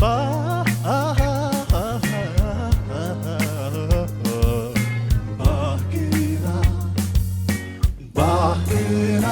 ባህግና፣ ባህግና።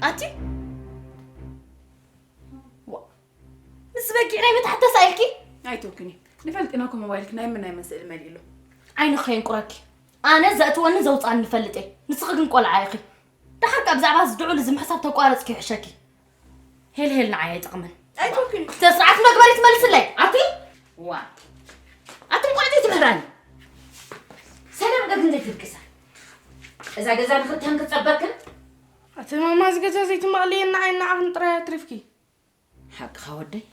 ኣቲ ዋ፣ ምስ በጊዕ ናይ መታሕት ተሳኢልኪ? ኣይትወክኒ። ንፈልጥ ኢና እኮ ሞባይልክ ናይ ምን ናይ ምን ስእሊ መሊእሉ። ዓይንኺ ከየንቁረኪ። ኣነ ዘእትወኒ ዘውፅኣኒ ንፈልጥ እየ። ንስኺ ግን ቆልዓ ኢኺ። ደሓር ከኣ ብዛዕባ እዚ ድዑል እዚ ምሕሳብ ተቋረፅኪ ይሕሸኪ። ሄልሄል ንዓይ ኣይጠቕምን። ኣይትወክኒ። ስነ ስርዓት መግበሪ ትመልስለይ። ኣቲ ዋ፣ ኣቲ እንቋዕ ዘይትምህራኒ። ሰላም ገግን ዘይትድቅሳ። እዛ ገዛ ንኽልተን ክትጸበክን። ኣቲ ማማ፣ እዚ ገዛ ዘይትመቕልየን ንዓይን ንዓኽን ጥራይ ኣትሪፍኪ። ሓቅኻ ወደይ።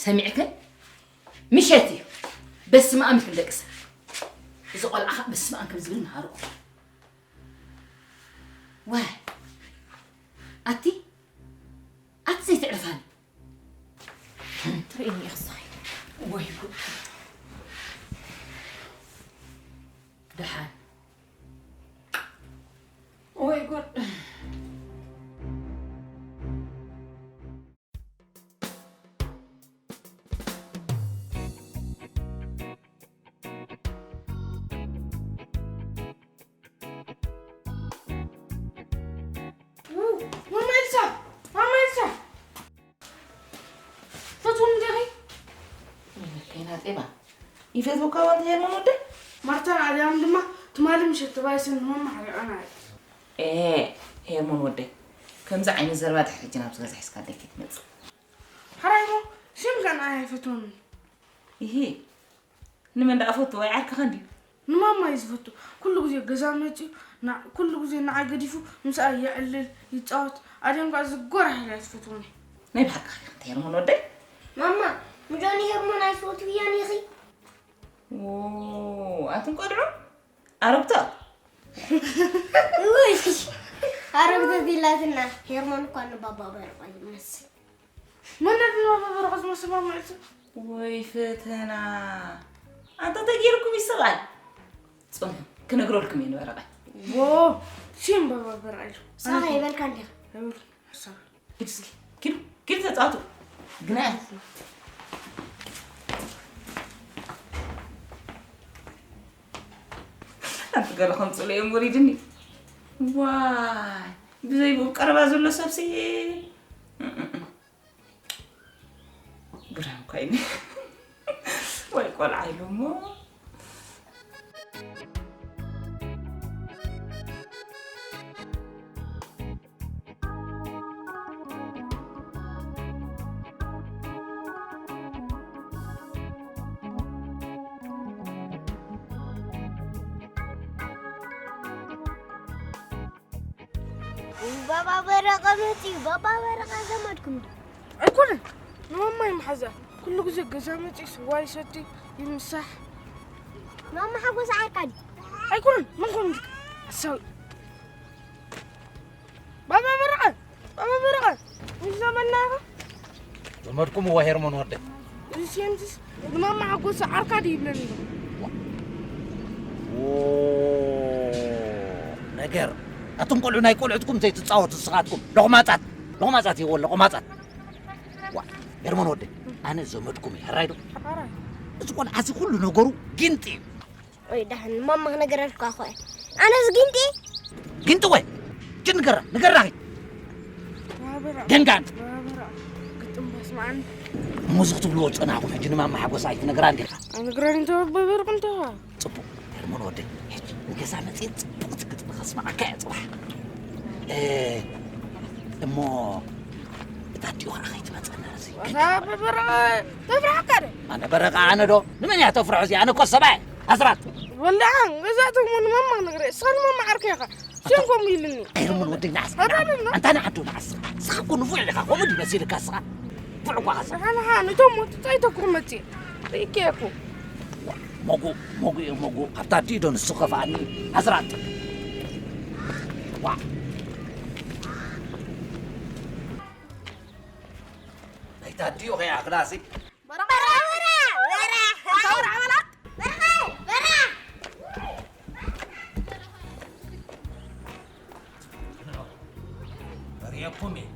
ሰሚዕክን? ምሸት እዩ። በስመ ኣብ ይኹን ደቂ ሰብ። እዚ ቆልዓ ኸኣ በስመ ኣብ ከም ዝብል መሃርዎ። ዋይ። ኣቲ፣ ኣቲ ዘይትዕርፋኒ። ትርእይኒ ኢኺ ሳይ። ወይ ጉድ። ደሓን። ወይ ጉድ። ማማ ኤልሳ፣ ማማ ኤልሳ። ፈትዎም እንዲኺ? ከይና ጤባ። ይፈትወካ ዋንታ ሄርሞን ወደይ? ማርታን ኣድያም ድማ ትማሊ ምሸት ተባይሰን ንማማ ሓሪቐና እየን። ኤ፣ ሄርሞን ወደይ። ከምዚ ዓይነት ዘረባ ድሕሪ ሕጂ ናብዚ ገዛ ሒዝካ ደይ ከይትመጽእ። ሓራይ እሞ፣ ሽም ከኣ ንዓይ ኣይፈትወንን። ይሂ፣ ንመን ደኣ ፈቱ? ወይ ዓርክኻ እንድዩ? ንማማ እዩ ዝፈቱ። ኩሉ ግዜ ገዛ መጺኡ፣ ና-፣ ኩሉ ግዜ ንዓይ ገዲፉ ምስኣ የዕልል፣ ይጻወት። ኣድያም ከኣ ዝጎራ ሒላ እያ ትፈትወኒ። ናይ ብሓቂ ኢኺ ኣንቲ ሄርሞን ወደይ? ማማ፣ ምጆኒ ሄርሞን ኣይትፈትውያን ኢኺ? ዎ፣ ኣቱም ቆልዑ፣ ኣረግቶት። ውይ፣ ኣረግቶት ኢላትና። ሄርሞን እኳ ንባባ በርቓ ይመስል። መን ድዩ ንባባ በርቓ ዝመስል ማማ ኤልሳ? ወይ ፈተና። ኣንታ ተገይርኩም ይስቓል። ጽኑ፣ ክነግረልኩም እየ ንበረቓይ። ዎ፣ ሽም ባባ በርቓ ኢሉ። ንስኻ ከይበልካ እንዲኻ። ኣይበልኩ፣ ሓሳብ። ኪዱ እስኪ፣ ኪዱ፣ ኪዱ ተጻወቱ። ግና ኣንቲ ገለ ከምጽሉ እዮም ወሪድኒ። ዋይ፣ ብዘይ ብኡ ቀረባ ዘሎ ሰብሲ። ግርም ኮይኑ። ወይ ቆልዓ ኢሉ እሞ። ባባ በረቐ መፂኡ። ባባ በረቐ ዘመድኩም ዶ? ኣይኮነን፣ ንማማ ይመሓዛ። ኩሉ ግዜ ገዛ መፂኡ ስዋ ይሰቲ ይምሳሕ። ማማ ሓጎስ ዓርካ ድዩ? ኣይኮነን፣ መን ኮን ሓሳዊ? ባባ በረቐ፣ ባባ በረቐ፣ ምስ ዘመድና ኢኻ? ዘመድኩም እዋ ሄርሞን ወደይ። እዚ ሲየንትስ ንማማ ሓጎስ ዓርካ ድዩ ይብለኒ ኣሎ። ዎ፣ ነገር ኣቱም ቆልዑ ናይ ቆልዑትኩም ዘይትፃወቱ ንስኻትኩም ለቑማፃት ለቑማፃት ይዎ ለቑማፃት። ዋ ሄርሞን ወደይ ኣነ ዘመድኩም እየ ሕራይ ዶ? ሓራይ። እዚ ቆልዓ እዚ ኩሉ ነገሩ ጊንጢ እዩ። ወይ ዳሕን ማማ ክነገረልካ እኮ እየ። ኣነስ ጊንጢ ጊንጢ ወይ ጅን ንገራ ንገራ ኺ ባባ በረቐ፣ ገንጋን ባባ በረቐ፣ ግጥም በስመ ኣብ። እሞ እዚ ክትብልዎ ዝፀናሕኩም ሕጂ ንማማ ሓጎስ ኣይትነግራ እንዲኻ? ኣይነግረን እንተ ባባ በረቐ እንተ። ፅቡቅ ሄርሞን ወደይ ሕጂ ንገዛ መፅእ ፅቡቅ ትግጥሚ ከስማዓካ እየ ፅባሕ። እ፣ እሞ እታ ኣዲኡ ከዓ ከይትመፀና እዚ ባባ በረቐ ተፍርሓካ ዶ? ኣነ በረቃ ኣነ ዶ ንመን እያ ተፍርሖ እዚኣ ኣነ እኮ ሰብኣይ ኣስራት ወላዓ ገዛቶም ንማማ ክነግረ እሳ ንማማ ዓርከ ኢኻ። ሽም ከምኡ ኢልኒ። ኣይርሙን ወደይ ንዓስ ኣዳለና። ኣንታ ንዓዶ ንዓስ ስኻ እኮ ንፉዕ ኢኻ ከምኡ ድመሲልካ ስኻ ንፉዕ እኳ ኸሳ ንሓንሓ ንቶም ወጥታይ ተኩር መፅእ ርኢከ እኮ። መጉ መጉ እዩ መጉ ካብታ ኣዲኡ ዶ ንሱ ከፍኣኒ ኣስራት ዋ ናይታ ኣዲኡ ከይኣኽላሲ ርኤኩም እየ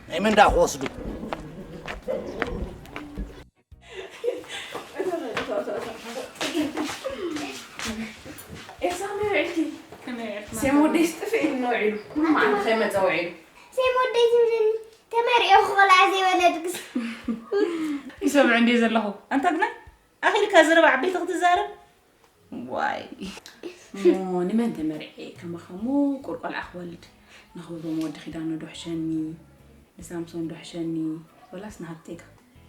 ናይ መን ደኣ ክወስዱ ኤልሳ ከመይ ውዒልኪ? ሴም ወደይስ ጥፍእ ኢሉ ውዒሉ። ኩሉ መዓልቲ ከይመፀ ውዒሉ። ሴም ወደይ ትብልኒ ተመሪኦ ክቆልዓ ዘይወለድክስ ይሰምዑ እንድየ ዘለኹ ኣንታ ግና ኣኺልካ ዝረባ ዓበይቲ ክትዛረብ ዋይ እሞ ንመን ተመርዔ ከማኻ ምቁር ቆልዓ ክወልድ ንኽብሮም ወዲ ኪዳነ ዶ ሕሸኒ ንሳምሶን ዶ ሕሸኒ ወላስ ንሃብቴካ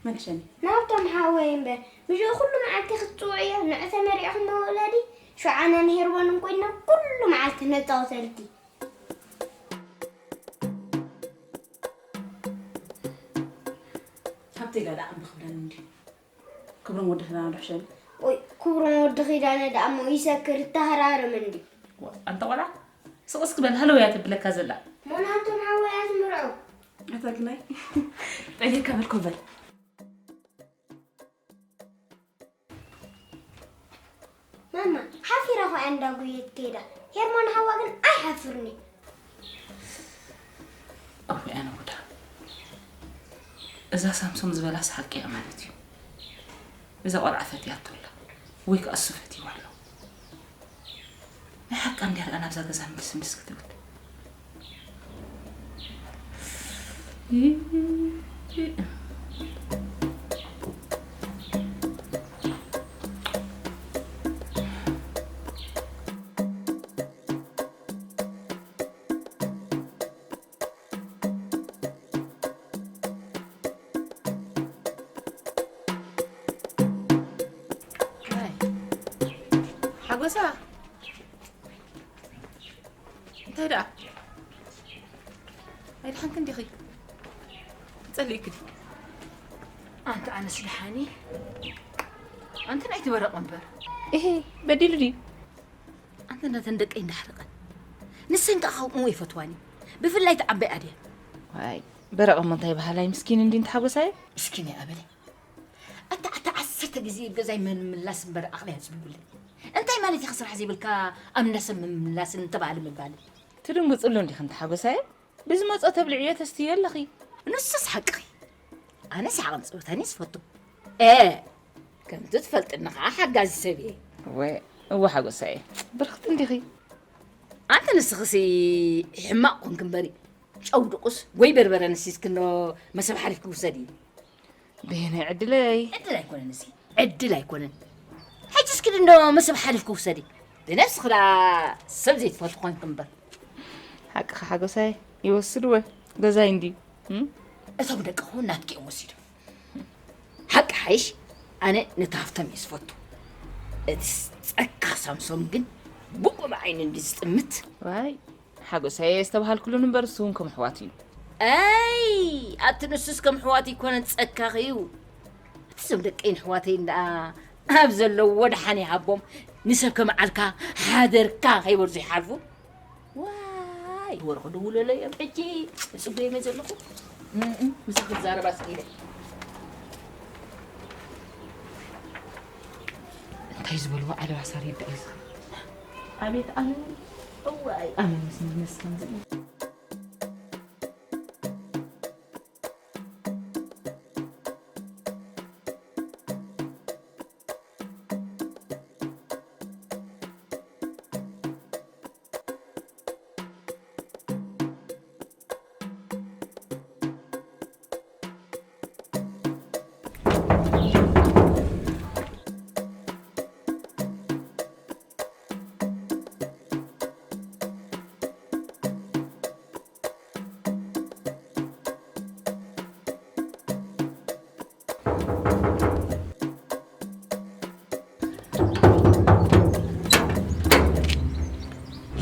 መን ሕሸኒ ናብቶም ሓወይ እምበር ብሽኡ ኩሉ መዓልቲ ክትፅውዕዮ ንዑ ተመሪዕኹም መውለዲ ሸዓነ ንሄርቦን እንኮይና ኩሉ መዓልቲ ነፃወተልኪ ሃብቴጋ ደኣ እምቢ ክብለኒ እንዲ ክብሮም ወዲ ኪዳነ ዶ ሕሸኒ ወይ ክብሮም ወዲ ኪዳነ ደኣ እሞ ይሰክር እተሃራርም እንዲ ኣንታ ቆልዓ ስቕ እስኪ በል ሃለውያ ተብለካ ዘላ ሞናቶም ሓወይ ኣትምርዑ ኣታ ግናይ ጠሊካ በል ኮበል ማማ ሓፊራ ኳ እንዳጉየት ከይዳ ሄርሞን ሓዋ ግን ኣይሓፍርኒ ኣውያ ንጉዳ እዛ ሳምሶም ዝበላስ ሓቂ እያ ማለት እዩ እዛ ቆልዓ ፈትያቶ ኣላ ወይ ከዓ እሱ ፈትይዋ ኣሎ ናይ ሓቃ እንድያ ደኣ ናብዛ ገዛ ምልስ ምልስ ክትብል ሓጎሳ እንታይ ደኣ ኣይድሓንክን ዲኺ ጸሊእክን ኣንቲ ኣነስ ደሓኒ ኣንቲ ናይ ትበረቕ እምበር እሄ በዲሉ ድዩ ኣንቲ ነተን ደቀይ እንዳሕረቐን ንሰን ከዓ ካብኡ ይፈትዋኒ ብፍላይ ተዓበይ ኣድያ ዋይ በረቐ እሞ እንታይ በሃላይ ምስኪን እንዲ እንተሓጎሳየ ምስኪን እያ ኣበለ ኣታ ኣታ ዓሰርተ ግዜ ገዛይ ምምላስ እምበር ኣኽልያ ዝብሉለይ እንታይ ማለት ኢኻ ስራሕ ዘይብልካ ኣብ እንዳሰብ ምምላስን እንተባህለ ምባልን ትድንግፅሉ እንዲኺ እንተሓጎሳየ ብዝመፆ ተብልዕዮ ተስትዮ ኣለኺ ንሱስ ሓቅኺ ኣነስ ሓቕን ፀወታን እየ ዝፈቱ እ ከምቲ ትፈልጥኒ ከዓ ሓጋዚ ሰብ እየ ወ እወ ሓጎሳየ ብርኽቲ እንዲኺ ኣንቲ ንስኽሲ ሕማቕ ኮንክ እምበሪ ጨው ድቁስ ወይ በርበረ ነሲስክኖ መሰብ ሓሊፍኪ ውሰዲ በየናይ ዕድለይ ዕድል ኣይኮነን እዚ ዕድል ኣይኮነን ሕጂ እስኪ ድንዶ መሰብ ሓሊፍኪ ውሰዲ ብነብስኺ ዳ ሰብ ዘይትፈቱ ኮንክ እምበር ሓቅኻ ሓጎሳይ ይወስድወ ገዛይ እንድዩ እም? እቶም ደቂ ኹን ናትኪ እዮም ወሲዶም ሓቂ ሓይሽ ኣነ ነቲ ሃፍቶም እየ ዝፈቱ እቲ ጸካ ሳምሶም ግን ብቑም ዓይኒ እንዲ ዝጥምት ዋይ ሓጎሳየ ዝተባሃልኩሉን እምበር እሱ እውን ከም ኣሕዋት እዩ። ኣይ ኣቲ ንሱስ ከም ኣሕዋት ይኮነን ጸካኺ እዩ። እቲ ዞም ደቀይን ኣሕዋተይን ደኣ ኣብ ዘለውዎ ደሓን ይሃቦም። ንሰብ ከመዓልካ ሓደርካ ከይበሉ ዘይሓልፉ። ዋይ ወርቂ ድውለለይ እዮም ሕጂ። ጽጉ እየ ዘለኹ። እም፣ ምሳኺ ክዛረባ ስኢለ። እንታይ ዝበልዎ ዓለባ ሳሪ ይበኣይ። ኣቤት ኣነ እዋይ ኣነ ምስ መስ ከም ዝብል።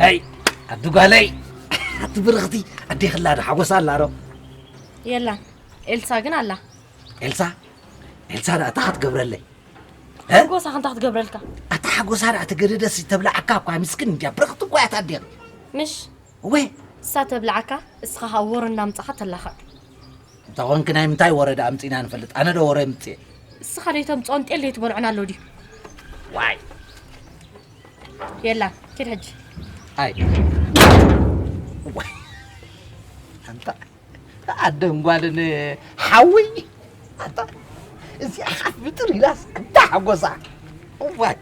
ለይ ኣዱ ጓለይ ኣቲ ብርኽቲ ኣዴኽላ ዶ ሓጎሳ ኣላ ዶ? የላን። ኤልሳ ግን ኣላ። ኤልሳ ኤልሳ ደኣ እንታይ ክትገብረለይ? እ? ሓጎሳ ክንታ ክትገብረልካ? ኣታ ሓጎሳ ደኣ ተገደደስ ተብላዓካ እኳ ምስክን እንዲያ ብርኽቲ እኳ እያ ታዴኽ። ምሽ ወይ እሳ ተብላዓካ እስኻ ኸኣ ወረ እናምጻኻ ተላኽዕ። እንተኾንክ ናይ ምንታይ ወረ ደኣ ኣምጺእና ንፈልጥ? ኣነ ዶ ወረ ምጽእ? እስኻ ደይ ተምጽኦን ጤል ደይ ትበልዖን ኣሎ ድዩ? ዋይ የላ ኪድ ሕጂ። ኣይ ዋይ ኣንታ ኣደን ጓልን ሓዊ ኣንታ እዚኣ ሓፍ ብጥር ኢላስ እንዳ ሓጎሳ ዋይ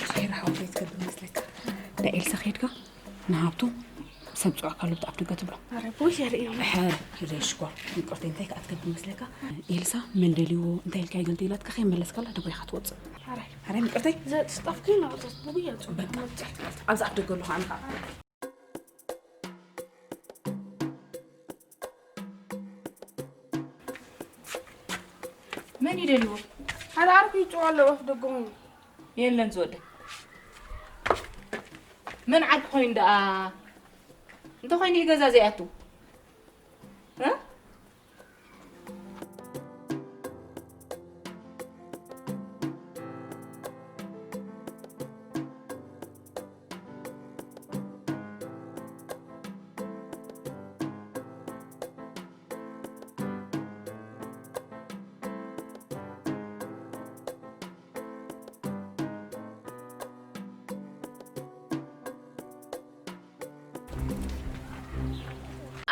ኸይር ሓወይ ትገብር መስለካ። ዳ ኤልሳ ኸይድካ ንሃብቱ ሰብ ጽዑ ካሉ ብጣዕሚ ትገትብሎ። ኣረ ቦይ የርእዮም። ሕር ሕር ሽኮር ይቅርታ እንታይ ከኣ ትገብር መስለካ። ኤልሳ መን ደልዎ እንታይ ኢልካ ይገልጥ ኢላትካ ከይመለስካላ ደቦይ ኢኻ ትወጽእ። ኣረ ኣረ ይቅርታ። ዘጥስጣፍኩ ይናውጣት ብጉያ ጽ በቃ። ኣብዚ ኣፍ ደገ ኣለኹ ኣነ ከኣ። መን ይደልዎ? ሓደ ዓርኩ ይጭዋ ኣለዎ ኣፍ ደገ ኾይኑ። የለን ዝወደ። መን ዓርኩ ኾይኑ ደኣ? እንተ ኾይኑ እዩ ገዛ ዘይኣቱ። እ?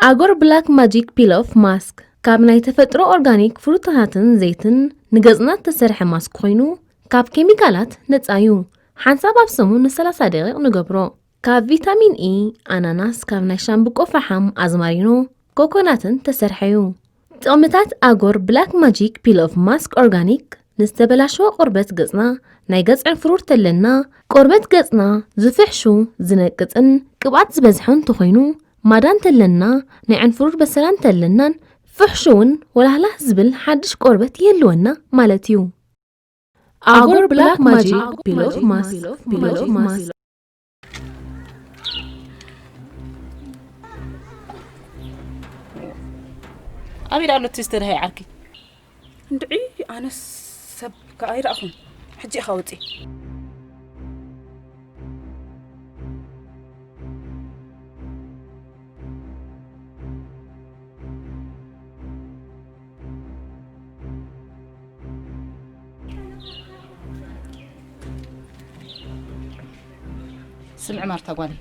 ኣጎር ብላክ ማጂክ ፒል ኦፍ ማስክ ካብ ናይ ተፈጥሮ ኦርጋኒክ ፍሩታታትን ዘይትን ንገጽና እተሰርሐ ማስክ ኮይኑ ካብ ኬሚካላት ነጻ እዩ። ሓንሳብ ኣብ ሰሙን ንሰላሳ ደቂቕ ንገብሮ። ካብ ቪታሚን ኢ፣ ኣናናስ፣ ካብ ናይ ሻምብቆ ፈሓም፣ ኣዝማሪኖ፣ ኮኮናትን ተሰርሐ እዩ። ጥቕምታት ኣጎር ብላክ ማጂክ ፒል ኦፍ ማስክ ኦርጋኒክ ንዝተበላሸወ ቆርበት ገጽና፣ ናይ ገጽ ዕንፍሩር ተለና፣ ቆርበት ገጽና ዝፍሕሹ፣ ዝነቅጽን ቅብኣት ዝበዝሖ እንተኾይኑ፣ ማዳ እንተለና፣ ናይ ዕንፍሩር በሰላ እንተለናን ፍሕሹውን ወላህላህ ዝብል ሓድሽ ቆርበት ይህልወና ማለት እዩ። ኣጎር ብላክ ማጂክ ፒል ኦፍ ማስክ፣ ፒል ኦፍ ማስክ። ኣበይ ደኣ ኣሎ እቲ ዝተደሃየ ዓርኪ? እንድዒ ኣነስ ሰብ ከኣ ኣይረኣኹን። ሕጂ ኢኻ ወጺእ። ስምዒ ማርታ ጓለይ፣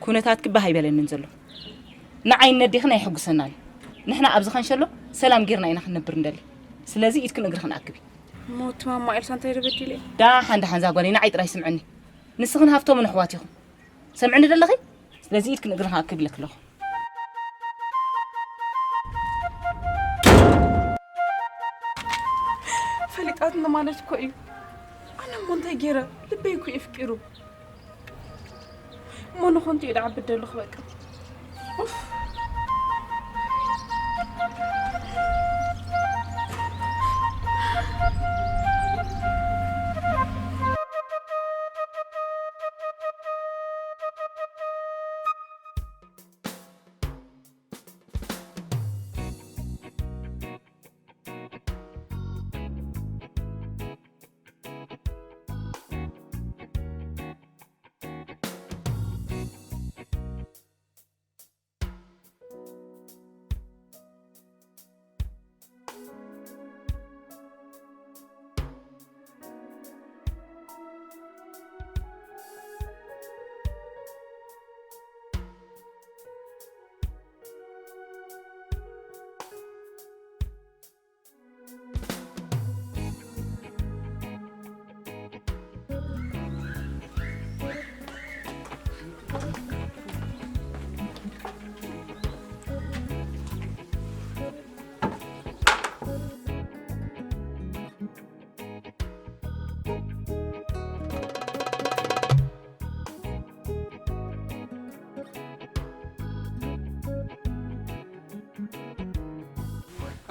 ኩነታትኪ ባህ ኣይበለንን ዘሎ። ንዓይ ነዴኽን ኣይሕጉሰናን እዩ። ንሕና ኣብዚ ኸንሸሎ ሰላም ጌርና ኢና ክንነብር እንደሊ። ስለዚ ኢድክን እግርኽን ኣክቢ። እሞ እቲ ማማ ኤልሳ እንታይ ኢለ በዲለ? ደሓን ደሓን እዛ ጓለይ ንዓይ ጥራይ ስምዕኒ። ንስኽን ሃብቶምን ኣሕዋት ኢኹም። ሰምዕኒ ደለኺ? ስለዚ ኢድክን እግርኽን ኣክቢ ኢለኪ ኣለኹ። ፈሊጠ ማለት እኮ እዩ። ኣነ እሞ እንታይ ገይረ? ልበይ እኮ የፍቂሩ። እሞ ንኾንቱ እዩ ደዓ በደልኹ በቃ። ኡፍ።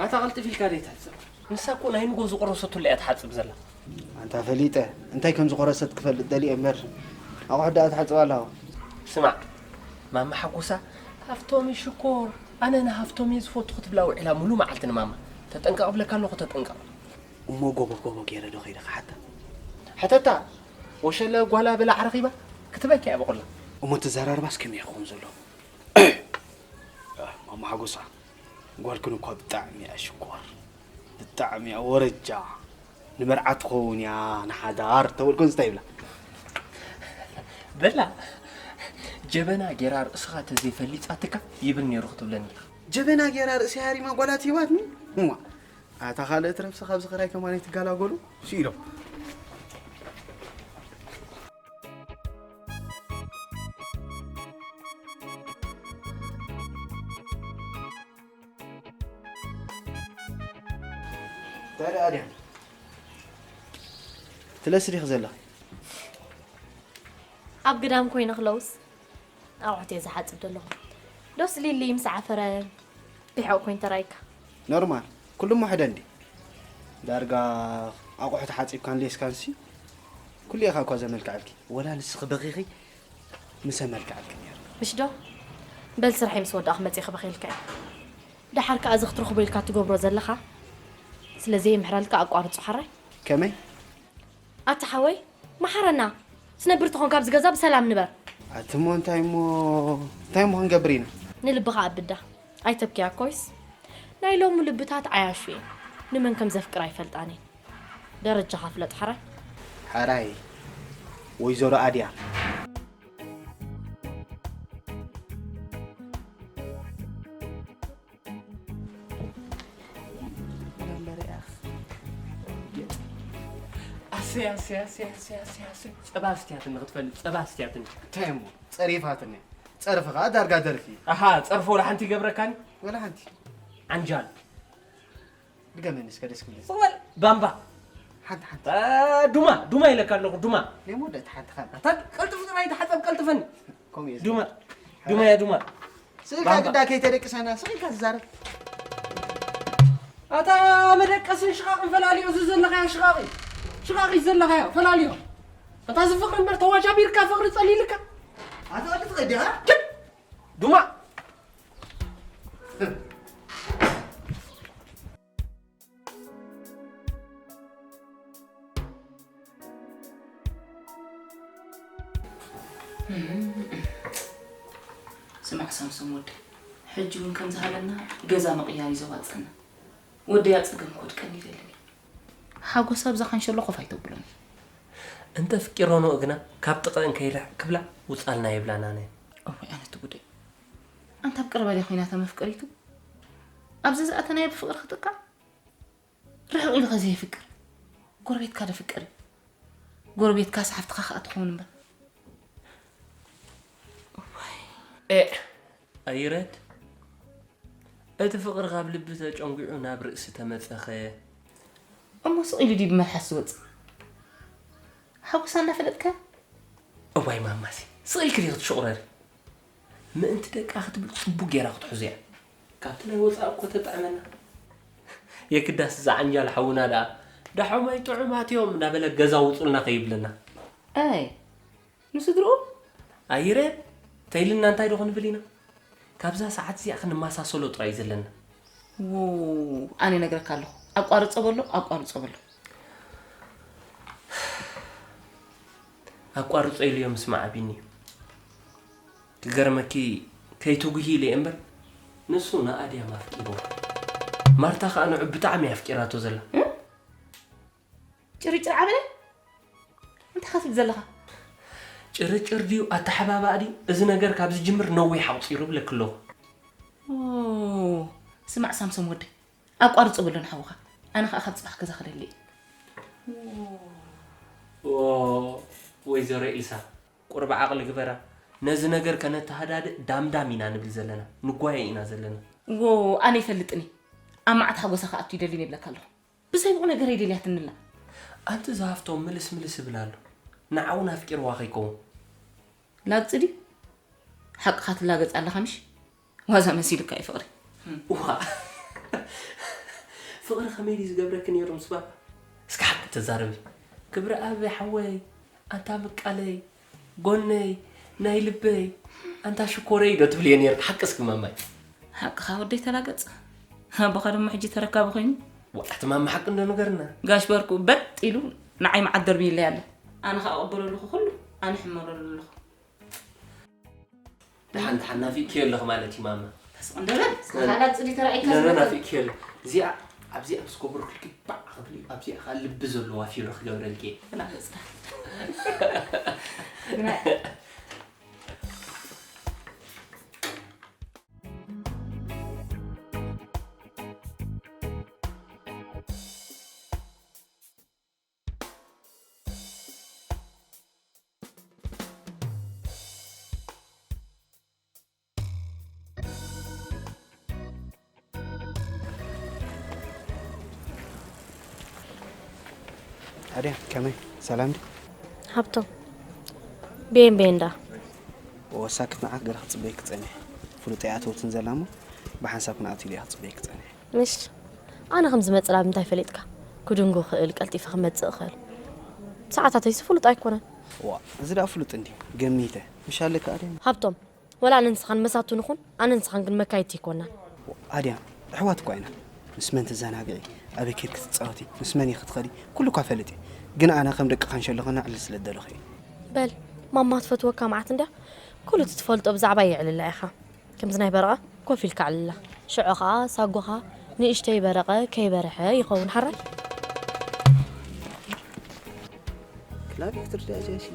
ኣታ ቀልጥፍ ኢልካ ደይ ትሕጸብ? ንሳ እኮ ናይ ንጎ ዝቆረሰትሉ እያ ትሓጽብ ዘላ። ኣንታ ፈሊጠ፣ እንታይ ከም ዝቆረሰት ክፈልጥ ደልየ እምበር፣ ኣቑሑት ደኣ ትሓጽብ ኣላ። ስማዕ፣ ማማ ሓጎሳ ሃፍቶም እዩ ሽኮር። ኣነ ንሃፍቶም እየ ዝፈቱ ክትብላ ውዒላ ሙሉ መዓልቲ ንማማ። ተጠንቀቕ እብለካ ኣለኹ፣ ተጠንቀቕ። እሞ ጎቦ ጎቦ ገይረ ዶ ከይደ ክሓታ? ሕተታ፣ ወሸለ ጓላ ብላዕ ረኺባ ክትበኪ እያ ብቑላ። እሞ እቲ ዘራርባስ ከመይ ክኸውን ዘለዎ? ማማ ሓጎሳ፣ ጓልክን እኳ ብጣዕሚ እያ ሽኮር፣ ብጣዕሚ እያ ወረጃ። ንመርዓ ትኸውን እያ፣ ንሓዳር ተበልኩ እንታይ ይብላ? በላ፣ ጀበና ጌራ ርእስኻ ተዘይፈሊጻትካ ይብል ነይሩ ክትብለኒ ኢኻ። ጀበና ጌራ ርእሲ ሃሪማ ጓላት ሂባትኒ? እዋ፣ ኣታ ካልእ ትረፍሲ ካብዚ ክራይ ከማን ኣይትገላገሉ? ስኢሎም። እንታይ ደኣ ድያ? ትለሲ ዲኺ ዘለኺ? ኣብ ግዳም ኮይነ ክለውስ ኣቑሑት እየ ዝሓጽብ ዘለኹ። ዶስ ሊሊ ምስ ዓፈረ ቢሕቕ ኮይን ተራይካ። ኖርማል። ኩሉ እሞ ሕደ እንዲ። ዳርጋ ኣቑሑት ሓጺብካን ሌስካንሲ ኩሉ ኢኻ እኳ ዘመልክዐልኪ። ወላ ንስኺ በኺኺ ምስ ኣመልክዐልኪ ነይሩ። ምሽ ዶ? በል ስራሐይ ምስ ወዳእኹ መጺእ ክበኺልካ እየ። ደሓር ከኣ እዚ ክትረኽቦ ኢልካ ትገብሮ ዘለኻ ስለ ዘየምሕረልካ ኣቋርጾ ሓራይ። ከመይ? ኣታ ሓወይ፣ መሓረና። ትነብር ተኾንካ ኣብዚ ገዛ ብሰላም ንበር። ኣቲ እሞ እንታይ እሞ፣ እንታይ እሞ ክንገብር ኢና? ንልብኻ ኣብዳ። ኣይተብክያ ኮይስ። ናይ ሎሚ ልብታት ዓያሹ እየን። ንመን ከም ዘፍቅር ኣይፈልጣን እየን። ደረጃኻ ፍለጥ ሓራይ። ሓራይ፣ ወይዘሮ ኣድያ። ኣሰይ፣ ኣሰይ፣ ኣሰይ፣ ኣሰይ፣ ኣሰይ፣ ኣሰይ። ጸባ ኣስትያትኒ ክትፈልጥ፣ ጸባ ኣስትያትኒ። እንታይ እሞ? ጸሪፋትኒ። ጸርፊ ኸኣ ዳርጋ ደርፊ። ኣሃ፣ ጸርፊ ወላ ሓንቲ ይገብረካኒ? ወላ ሓንቲ። ዓንጃል። ድገመኒ እስከ ደስ ክብለኒ። ስቕ በል፣ ባምባ። ሓንቲ፣ ሓንቲ። አ፣ ዱማ፣ ዱማ ኢለካ ኣለኹ፣ ዱማ። ናይ መወዳእታ ሓንቲ ኻን። ኣታ ቀልጥፍ ጥራይ ተሓጸብ፣ ቀልጥፈኒ። ከምኡ እየ ዱማ፣ ዝብል። ዱማ እያ፣ ዱማ። ስቕ ኢልካ ባምባ። ግዳ ከይተደቅሰና፣ ስቕ ኢልካ ትዛረብ። ኣታ መደቀስን ሽቓቕን ፈላልዮ፣ እዚ ዘለኻዮ ሽቓቒ። ሽቓቒ ዘለኻዮ፣ ፈላልዮ። ኣታ እዚ ፍቕሪ እምበር ተዋጃቢርካ ፍቕሪ ጸሊልካ። ኣታ ወዲ ትቐዲ፣ ኣ? ዱማ። ስማዕ ሳምሶም ወደይ፣ ሕጂ እውን ከምዚ ሃለና ገዛ ምቕያር እዩ ዘዋጽኣና። ወደይ ኣብ ጸገም ክወድቀኒ ኣይደልን እየ። ሓጎስ ኣብዛ ካንሸሎ ኮፍ ኣይተብሎን። እንተ ፍቂሮኖ እግና ካብ ጥቕእን ከይርሕቅ ክብላ ውጻልና የብላናን እየን። እዋይ ኣነ እቲ ጉደይ። ኣንታ ኣብ ቀረባ ድያ ኮይናታ መፍቀሪቱ? ኣብዚ ዝኣተናዮ ብፍቕሪ ክጥቃዕ? ርሕቕ ኢሉ ከ ዘየፍቅር? ጎረቤትካ ዶ ፍቅር እዩ? ጎረቤትካስ ሓፍትኻ ከኣ ትኸውን እምበር። እዋይ። ኤእ፣ ኣይረድ። እቲ ፍቕሪ ካብ ልቢ ተጨንጒዑ ናብ ርእሲ ተመጸኸ፣ እሞ ስቕ ኢሉ ድዩ ብመልሓስ ዝወጽእ? ሓጎሳ እናፈለጥካ? እዋይ ማማሲ፣ ስቕ ኢልኪ ዲኺ ትሽቑረሪ? ምእንቲ ደቃ ክትብል ጽቡቕ ጌራ ክትሕዞ እያ። ካብቲ ናይ ወጻኢ እኮ ተጥዕመና። የግዳስ እዛ ዓንጃል ሓውና ደኣ፣ "ደሖመይ ጥዑማት እዮም" እንዳበለ ገዛ ውጹልና ከይብለና። ኣይ፣ ንስድርኡ? ኣይረ፣ ተይልና እንታይ ዶ ክንብል ኢና? ካብዛ ሰዓት እዚኣ ክንመሳሰሎ ጥራይ እዩ ዘለና። ው፣ ኣነ እነግረካ ኣለኹ። ኣቋርጾ በሎ፣ ኣቋርጾ በሎ። ኣቋርጾ ኢሉ እዮም ምስማዕ ኣቢኒ። ክገርመኪ፣ ከይትጉሂ ኢለ እየ እምበር፣ ንሱ ንኣድያም ኣፍቂርዎ። ማርታ ከኣ ንዑ ብጣዕሚ እያ ኣፍቂራቶ ዘላ። እ? ጭርጭር ዓበለ? እንታይ ኸትብል ዘለኻ? ጭርጭር ድዩ ኣተሓባባእ ድዩ? እዚ ነገር ካብ ዝጅምር ነዊሕ ኣቑጺሩ እብለኪ ኣለኹ። ኦ፣ ስማዕ ሳምሶም ወደይ፣ ኣቋርጾ በሎ ንሓውኻ። ኣነ ኸኣ ካብ ጽባሕ ገዛ ክደሊ እየ። ኦ፣ ወይዘሮ ኤልሳ፣ ቁሩብ ዓቕሊ ግበራ። ነዚ ነገር ከነተሃዳድእ ዳምዳም ኢና ንብል ዘለና፣ ንጓየ ኢና ዘለና። ዎ፣ ኣነ ይፈልጥን እየ። ኣብ መዓት ሓጎሳ ክኣቱ ይደልን እየ ይብለካ ኣለኹ። ብዘይ ብቑ ነገር ኣይደልያትንላ። ኣንቲ ዝሃፍቶም ምልስ ምልስ ይብል ኣሎ። ንዓውን ኣፍቂርዋ ከይከውን። ላግጺ ድዩ? ሓቅኻ ትላገጽ ኣለኻ ምሽ? ዋዛ መሲሉካ እዩ ፍቕሪ። እዋ። ፍቕሪ ከመይ ድዩ ዝገብረኪ ነይሩ ምስ ባባ? እስኪ ሓቂ ተዛረቢ። ክብሪ ኣብ ሓወይ፣ ኣንታ ምቃለይ፣ ጎነይ፣ ናይ ልበይ፣ ኣንታ ሽኮረይ ዶ ትብልዮ ነይርኪ? ሓቂ እስኪ ማማይ። ሓቅኻ ወደይ ተላገጽ። ኣቦኻ ድማ ሕጂ ተረካቢ ኮይኑ። ዋ፣ እቲ ማማ ሓቂ እንዶ ንገርና። ጋሽ በርኩ በጥ ኢሉ ንዓይ መዓት ደርብይለይ ኣሎ። ኣነ ኸኣ እቕበሎ ኣለኹ ኩሉ፣ ኣነ ሕመረሉ ኣለኹ። ደሓን፣ ደሓን ናፊቅክዮ ኣለኺ ማለት እዩ ማማ። ተስቕ እንዶ በል፣ እስኻ ካልእ ጽሊ ተራእይካ ነነ ዝበል። ናፊቅክዮ ኣለኺ። እዚኣ፣ ኣብዚኣ ምስ ገበርኩልኪ ባዕ ክብሊ፣ ኣብዚኣ ኸኣ ልቢ ዘለዋ ፊሮ ክገብረልኪ እየ። ብላ ገጽካ። ግና ኣድያ፣ ከመይ? ሰላም ድዩ? ሃብቶም፣ ቤን ቤን ዳ? ኦ፣ ሳክት ንዓኽ ገለ ክጽበየኪ ጸኒሐ። ፍሉጠይ ኣተወትን ዘላ እሞ፣ ብሓንሳብ ክንኣቱ ኢለ እየ ክጽበየኪ ጸኒሐ። ምሽ፣ ኣነ ከም ዝመጽእ ናብ እንታይ ፈሊጥካ? ክድንጉ እኽእል፣ ቀልጢፈ ክመጽእ እኽእል። ሰዓታተይስ ፍሉጥ ኣይኮነን። ዋ፣ እዚ ደኣ ፍሉጥ እንድዩ፣ ገሚተ። ምሽ ኣለካ ኣድያ? ሃብቶም፣ ወላ ኣነ ንስኻን መሳቱ ንኹን፣ ኣነ ንስኻን ግን መካየድቲ ኣይኮናን። ኣድያ፣ ኣሕዋት እኳ ኢና። ምስ መን ትዘናግዒ፣ ኣበይ ኬድኪ ትጻወቲ፣ ምስ መን ኢኺ ትኸዲ፣ ኩሉ እኳ ፈልጥ እየ። ግን ኣነ ከም ደቅኻ እንሸሎ ከነዕልል ስለ ዝደለኹ እየ። በል፣ ማማ ትፈትወካ መዓት እንድያ፣ ኩሉ እቲ ትፈልጦ ብዛዕባ የዕልላ ኢኻ። ከምዚ ናይ በረቐ ኮፍ ኢልካ ኣዕልላ። ሽዑ ኸኣ ሳጎኻ ንእሽተይ በረቐ ከይበርሐ ይኸውን፣ ሓራይ? ክላቪክ ትርዳእ ጃሲ።